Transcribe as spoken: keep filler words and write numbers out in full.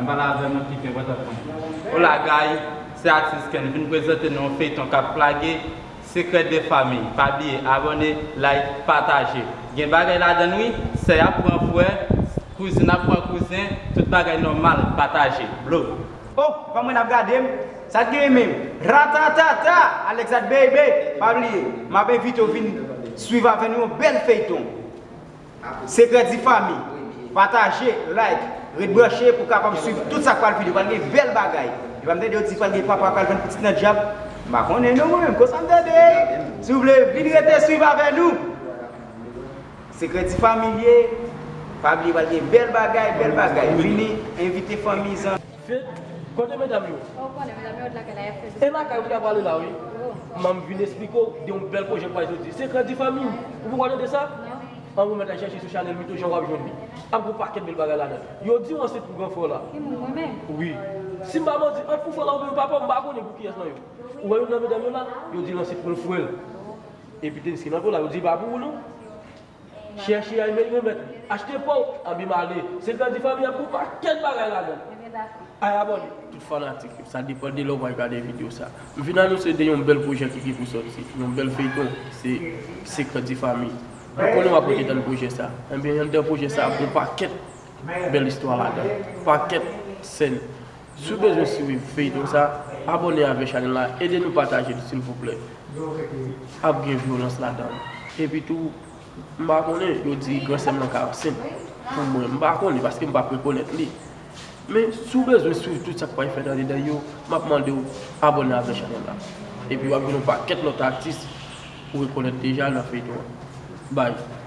Pale avè mwen ki pi enpòtan pou mwen. Hola guys, se atis Ken vin prezante nou yon feyton k ap plage, Secret de Famille. Pa bliye abòne, like, pataje. Gen bagay ladan l wi, sè ap pran frè, kouzin ap pran kouzen, tout bagay nòmal, pataje. Blow. Oh, pa mwen ap gade m. Sa k genyen menm? Ratatata! Alex at Baby! Pa bliye, m ap envite w vin swiv avè nou yon bèl feyton. Secret de Famille. Pataje, like, ret branche pou kapab swiv tout sa k pral vini. Pral gen bèl bagay. Epa m tande yo di pral gen papa pral vann pitit nan dyab. M pa konnen non mwen menm, konsa m tande. Si w vle, vin rete swiv avè nou. Secret de Famille. Pa bliye pral gen bèl bagay, bèl bagay. Vini, envite fanmi, zanmi. Fed, kote medam yo? Ou konnen medam yo lakay la y ap fè. E lakay ou ta prale la wi. M ap vin esplike w de yon bèl pwojè k pral soti. Secret de Famille. Ou poko tande sa? An ou mèt al chèche sou chanèl Mito Jan w ap jwenn li. Ap gen yon pakèt bèl bagay ladan. Yo di w ansent pou gran frè w la. Ki moun mwen menm? Wi. Si m pa manti, ant pou frè w la oubyen papa w, m pa konnen pou kiyès nan yo. Ou wè youn nan medam yo la, yo di l ansent pou yon frè l. Epi Teniski nan kou la, yo di pa pou ou non. Chèche a, men remèt li. Achte pa w, anben m ale. Secret de Famille ap gen yon pakèt bagay ladan. Ay abòne. Tout fanatik yo, sa depann de lè w pral gade videyo sa. M vin anonse de yon bèl pwojè ki gen pou sòti, yon bèl feyton, se Secret de Famille. M konnen w ap rete tann pwojè sa. Enben, anndan pwojè sa ap gen yon pakèt bèl istwa ladan, pakèt sèn. Si w bezwen swiv feyton sa, abòne avè chanèl la, ede nou pataje l silvouplè. Ap gen vyolans ladan. Epi tou, m pa konnen, yo di gran sè m nan ka ansent pou mwen. M pa konnen paske m p ap rekonèt li. Men si w bezwen swiv tout sa k pral fèt andedan yo, m ap mande w abòne avè chanèl la. Epi w ap jwenn yon pakèt lòt atis ou rekonèt deja nan feyton an. Bye.